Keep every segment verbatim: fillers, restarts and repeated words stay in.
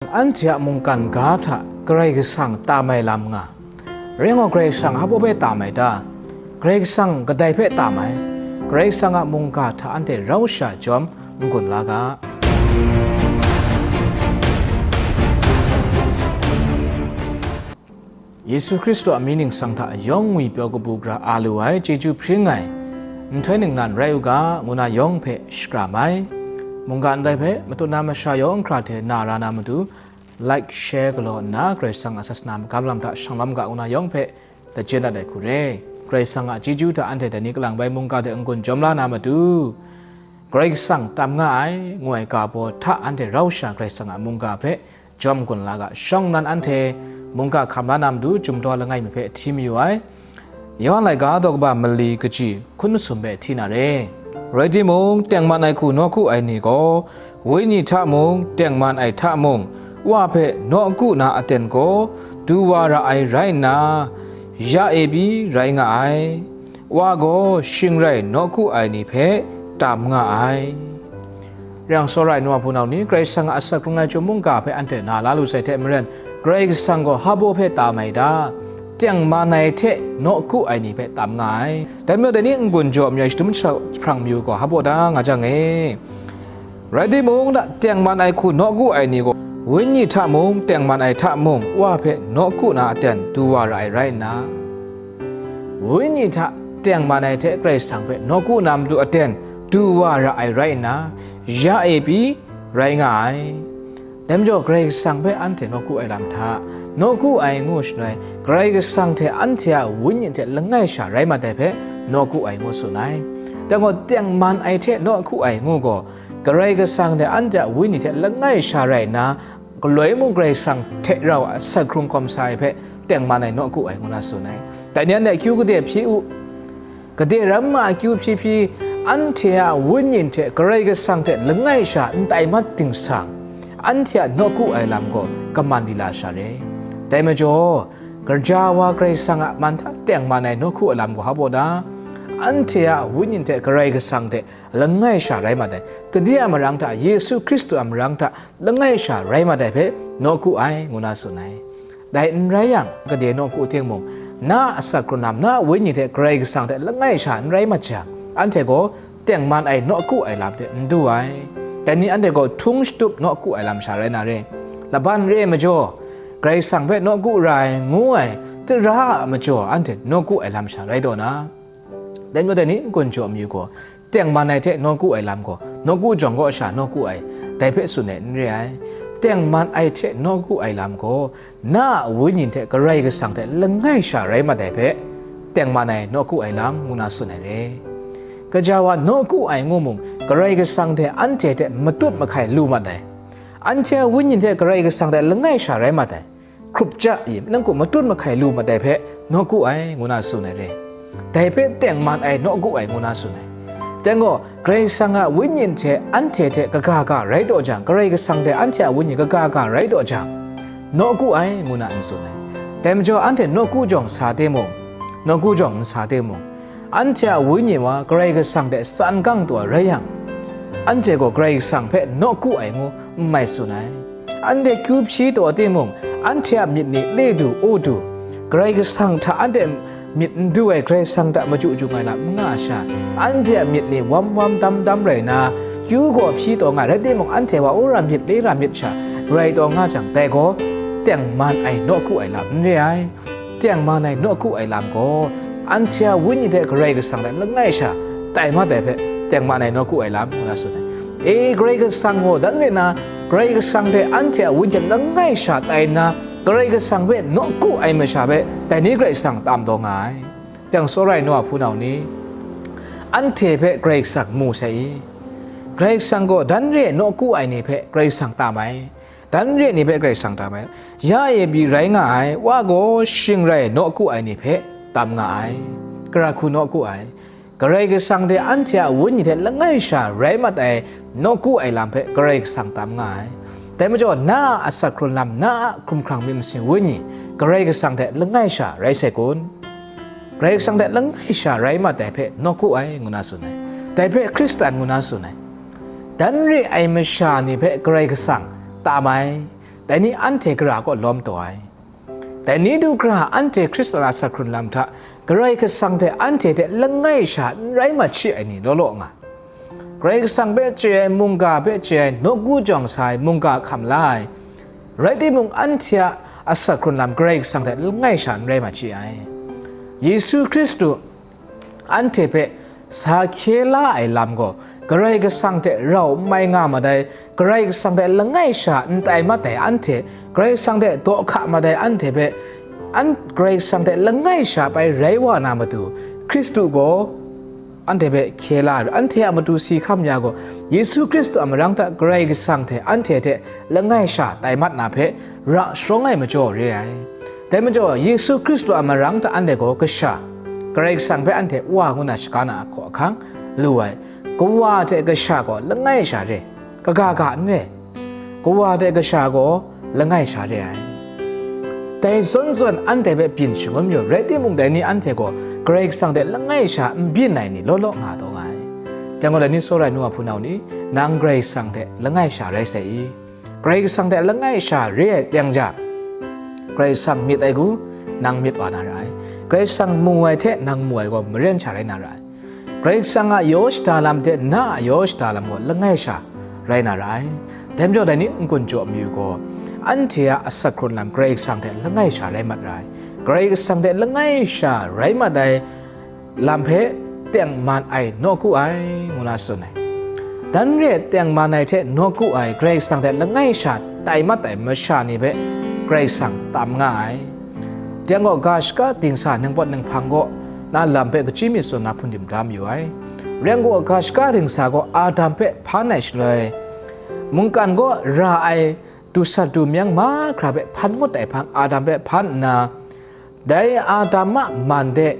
Anhte a mungkan ga hta Karai Kasang tam ai lam nga, rai ngai gaw, Karai Kasang hpa baw hpe tam ai ta? Karai Kasang kadai hpe tam ai? Karai Kasang a mungga hta anhte rau sha jawm n-gun la ga. Yesu Hkristu a mying ningsang hta yawng ngwipyaw kabu gara a lu ai chyeju hpring ai nhtoi ningnan rai u ga, ngu na yawng hpe shakram ai. Mungga ndai hpe matut na masha yawng hkra hte na ra na matu, like, share galaw nna, Karai Kasang a sasana magam lam hta shanglawm ga, ngu na yawng hpe lajyen dat ai hku re. Karai Kasang a chyeju hta anhte dai ni kalang bai mungga de n-gun jawm la na matu, Karai Kasang tam nga ai, ngu ai ga baw hta anhte rau sha Karai Kasang a mungga hpe jawm gun la ga, shawng nnan anhte mungga hkam la na matu, Chyum daw langai mi hpe hti mayu ai. Yawhan laika daw kaba mali kaji hkun masum hpe hti na re. Rai timung, tengman ai hku nawku ai ni gaw, wenyi hta mung, tengman ai hta mung, Wa hpe nawku na aten gaw du wa ra ai rai nna, ya e pyi rai nga ai. Wa gaw shing rai nawku ai ni hpe tam nga ai. Reng tsawra ai nu a hpunau ni, Karai Kasang a asak hkrung ai chyum mungga hpe anhte na la lu sai hte maren, Karai Kasang gaw hpa baw hpe tam ai ta? Tengman ai hte nawku ai ni hpe tam nga ai. Dai majaw, dai ni n-gun jaw mayu ai shadum jahprang mayu gaw hpa baw ta nga jang e? Rai timung, tengman ai hku nawku ai ni gaw, wenyi hta mung, tengman ai hta mung, Wa hpe nawku na aten du wa ra ai rai nna, wenyi hta tengman ai hte Karai Kasang hpe nawku na matu aten du wa ra ai rai nna, ya e pyi rai nga ai. Dai majaw, Karai Kasang hpe anhte nawku ai lam hta, nawku ai ngu shaloi, Karai Kasang hte anhte a wenyi hte langai sha rai mat ai hpe nawku ai ngu tsun ai. Dai gaw, tengman ai hte nawku ai ngu gaw, Karai Kasang hte anhte a wenyi hte langai sha rai nna, galoi mung Karai Kasang hte rau a asak hkrung hkawm sa ai hpe tengman ai nawku ai ngu na tsun ai. Dai ni anhte akyu gade hpyi u. Gade ram ma akyu hpyi hpyi, anhte a wenyi hte Karai Kasang hte langai sha n tai mat dingsang, anhte a nawku ai lam gaw kaman di la sha re. Dai majaw, gaja wa Karai Kasang a man hta tengman ai nawku ai lam gaw hpa baw ta? Anhte a wenyi hte Karai Kasang hte langai sha rai mat ai, gade a marang hta, Yesu Hkristu a marang hta langai sha rai mat ai hpe nawku ai, ngu na tsun ai. Dai n rai yang, gade nawku ting mung, na a asak hkrung lam, na a wenyi hte Karai Kasang hte langai sha n rai mat jang, anhte gaw tengman ai nawku ai lam hte n du ai. Dai ni anhte gaw htung shatup nawku ai lam sha rai na re. Laban re ai majaw, Karai Kasang hpe nawku ra ai ngu ai tara a majaw, anhte nawku ai lam sha rai taw na. Dai majaw, dai ni n-gun jaw mayu gaw, tengman ai hte nawku ai lam gaw, nawku jawng kaw sha nawku ai, dai hpe tsun ai n re ai. Tengman ai hte nawku ai lam gaw, na a wenyi hte Karai Kasang hte langai sha rai mat ai hpe, tengman ai nawku ai lam ngu na tsun ai re. Gaja wa nawku ai ngu mung, Karai Kasang hte anhte hte matut mahkai lu mat ai. Anhte a wenyi hte Karai Kasang hte langai sha rai mat ai. Hkrup ja i, nang gaw matut mahkai lu mat ai hpe nawku ai, ngu na tsun ai re. Dai hpe tengman ai nawku ai, ngu na tsun ai. Dai gaw, Karai Kasang a wenyi hte anhte hte kaga ga rai taw jang, Karai Kasang hte anhte a wenyi kaga ga rai taw jang, nawku ai, ngu na n tsun ai. Dai majaw, anhte nawku jawng sa timung, nawku jawng n sa timung, anhte a wenyi wa Karai Kasang hte tsan gang taw ai rai yang, anhte gaw Karai Kasang hpe nawku ai ngu n mai tsun ai. Anhte kyu hpyi taw timung, anhte a myit ni le du, u du, Karai Kasang hta anhte myit n du ai, Karai Kasang hta machyu jung ai lam n nga sha, anhte a myit ni wam wam dam dam rai na, kyu gaw hpyi taw nga rai timung, anhte wa wora myit le ra myit sha rai taw nga jang, dai gaw tengman ai nawku ai lam n re ai. Tengman ai nawku ai lam gaw, anhte a wenyi hte Karai Kasang hte langai sha tai mat ai hpe tengman ai nawku ai lam, ngu na tsun ai. E, Karai Kasang gaw dan re na, Karai Kasang hte anhte a wenyi hte langai sha tai nna, Karai Kasang hpe nawku ai masha hpe dai ni Karai Kasang tam taw nga ai. Dai yang, tsawra ai nu a hpunau ni, anhte hpe Karai Kasang mu sai i? Karai Kasang gaw dan re ai nawku ai ni hpe Karai Kasang tam ai. Dan re ai ni hpe Karai Kasang tam ai. Ya e pyi rai nga ai, Wa gaw shing rai nawku ai ni hpe tam nga ai. Gara hku nawku ai? Karai Kasang hte anhte a wenyi hte langai sha rai mat ai nawku ai lam hpe Karai Kasang tam nga ai. Dai majaw, na a asak hkrung lam, na a hkumhkrang myit masin wenyi, Karai Kasang hte langai sha rai sai kun? Karai Kasang hte langai sha rai mat ai hpe nawku ai, ngu na tsun ai. Dai hpe Hkristan ngu na tsun ai. Dan re ai masha ni hpe Karai Kasang tam ai. Dai ni anhte gara kaw lawm taw ai. Dai ni du gara anhte Hkristan a asak hkrun lam hta Karai Kasang hte anhte hte langai sha n rai mat shi ai ni law law nga. Karai Kasang hpe chye ai, mungga hpe chye ai, nawku jawng sa ai, mungga hkam la ai, rai timung, anhte a asak hkrun lam Karai Kasang hte langai sha n rai mat shi ai. Yesu Hkristu anhte hpe sa hkye la ai lam gaw Karai Kasang hte rau n mai nga mat ai, Karai Kasang hte langai sha n tai mat ai anhte, Karai Kasang hte daw hka mat ai anhte hpe, an, Karai Kasang hte langai sha pai rai wa na matu, Hkristu gaw anhte hpe hkye la ai, anhte a matu si hkam ya gaw, Yesu Hkristu a marang hta Karai Kasang hte anhte hte langai sha tai mat na hpe ra sharawng ai majaw re ai. Dai majaw, Yesu Hkristu a marang hta anhte gaw kasha, Karai Kasang hpe anhte Wa ngu na shaga na ahkaw ahkang lu ai, Kawa hte Kasha gaw langai sha re, kaga ga n re. Kawa hte Kasha gaw langai sha re ai. Dai zawn zawn anhte hpe byin shangun mayu, rai timung, dai ni anhte gaw Karai Kasang hte langai sha n byin ai ni law law nga taw nga ai. Dai gaw, dai ni tsawra ai nu a hpunau ni, nang Karai Kasang hte langai sha rai sai i? Karai Kasang hte langai sha re ai teng jang, Karai Kasang myit ai hku nang myit wa na ra ai. Karai Kasang mu ai hte nang mu ai gaw maren sha rai na ra ai. Karai Kasang a yaw shada lam hte na a yaw shada lam gaw langai sha rai na ra ai. Dai majaw, dai ni n-gun jaw mayu gaw, anhte a asak hkrun lam Karai Kasang hte langai sha rai mat ra ai. Karai Kasang hte langai sha rai mat ai lam hpe tengman ai nawku ai, ngu na tsun ai. Dan re ai, tengman ai hte nawku ai, Karai Kasang hte langai sha tai mat ai masha ni hpe Karai Kasang tam nga ai. Dai gaw, ga shaka dingsa ningpawt ninghpang kaw na lam hpe kachyi myit tsun na hpun dim da mayu ai. Rai gaw, ga shaka dingsa gaw Adam hpe hpan ai shaloi, mungkan kaw ra ai du sat du meng mahkra hpe hpan ngut ai hpang Adam hpe hpan nna, dai Adam a man de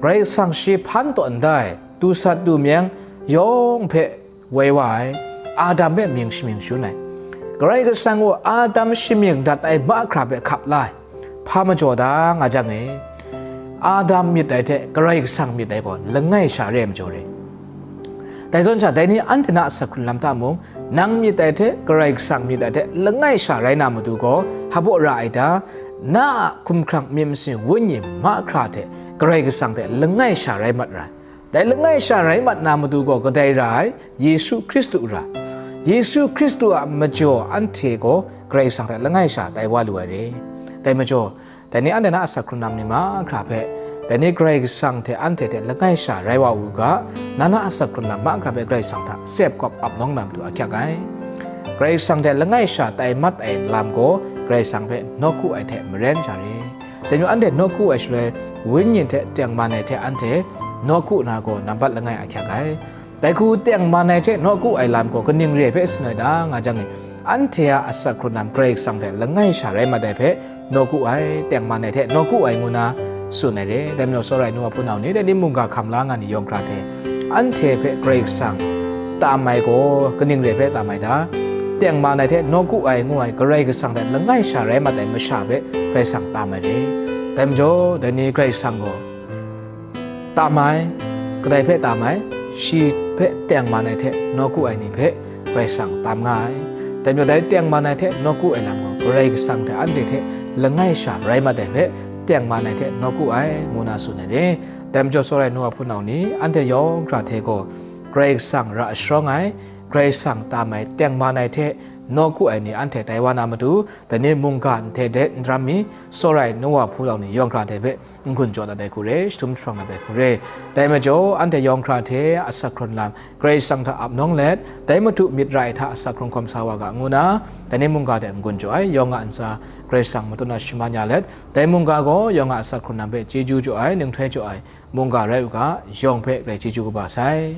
Karai Kasang shi hpan taw ndai du sat du meng yawng hpe woi wa ai, Adam hpe mying shamying shangun ai. Karai Kasang gaw Adam shamying dat ai mahkra hpe hkap la ai. Hpa majaw da nga jang e, Adam myit ai hte Karai Kasang myit ai gaw langai sha re ai majaw re. Dai zawn sha, dai ni anhte na asak hkrun lam hta mung, nang myit ai hte Karai Kasang myit ai hte langai sha rai na matu gaw, hpaw ra ai ta? Na a hkumhkrang myit masin wenyi mahkra hte Karai Kasang hte langai sha rai mat ra ai. Dai langai sha rai mat na matu gaw kadai ra ai? Yesu Hkristu ra. Yesu Hkristu a majaw anhte gaw Karai Kasang hte langai sha tai wa lu ai re. Dai majaw, dai ni anhte na asak hkrun lam ni mahkra hpe, dai ni Karai Kasang hte anhte hte langai sha rai wa u ga, na na asak hkrun lam mahkra hpe Karai Kasang hta sep kawp ap nawng na matu ahkyak ai. Karai Kasang hte langai sha tai mat ai lam gaw Karai Kasang hpe nawku ai hte maren sha re. Dai majaw, anhte nawku ai shaloi, wenyi hte tengman ai hte anhte nawku na gaw nambat langai ahkyak ai. Dai hku tengman ai hte nawku ai lam gaw kaning re ai hpe tsun ai ta nga jang e, anhte a asak hkrun lam Karai Kasang hte langai sha rai mat ai hpe nawku ai, tengman ai hte nawku ai ngu na tsun ai re. Dai majaw, tsawra ai nu a hpunau ni, dai ni mungga hkam la nga ni yawng hkra hte anhte hpe Karai Kasang tam ai gaw kaning re ai hpe tam ai ta? Tengman ai hte nawku ai ngu ai Karai Kasang hte langai sha rai mat ai masha hpe Karai Kasang tam ai re. Dai majaw, dai ni Karai Kasang gaw tam ai, kadai hpe tam ai? Shi hpe tengman ai hte nawku ai ni hpe Karai Kasang tam nga ai. Dai majaw, dai tengman ai hte nawku ai lam gaw Karai Kasang hte anhte hte langai sha rai mat ai hpe tengman ai hte nawku ai, ngu na tsun ai re. Dai majaw, tsawra ai nu a hpunau ni, anhte yawng hkra hte gaw Karai Kasang ra sharawng ai, Karai Kasang tam ai, tengman ai hte nawku ai ni anhte tai wa na matu, dai ni mungga nhtoi de n daram mi, tsawra ai nu a hpunau ni yawng hkra hte hpe n-gun jaw dat ai hku re, jahtum jahprang dat ai hku re. Dai majaw, anhte yawng hkra hte asak hkrun lam Karai Kasang hta ap nawng let, dai matu myit ra ai hta asak hkrung hkawm sa wa ga, ngu na, dai ni mungga de n-gun jaw ai, yawng a ntsa Karai Kasang matut na shaman ya let, dai mungga gaw yawng a asak hkrun lam hpe chyeju jaw ai, ninghtai jaw ai mungga rai u ga, yawng hpe grai chyeju kaba sai.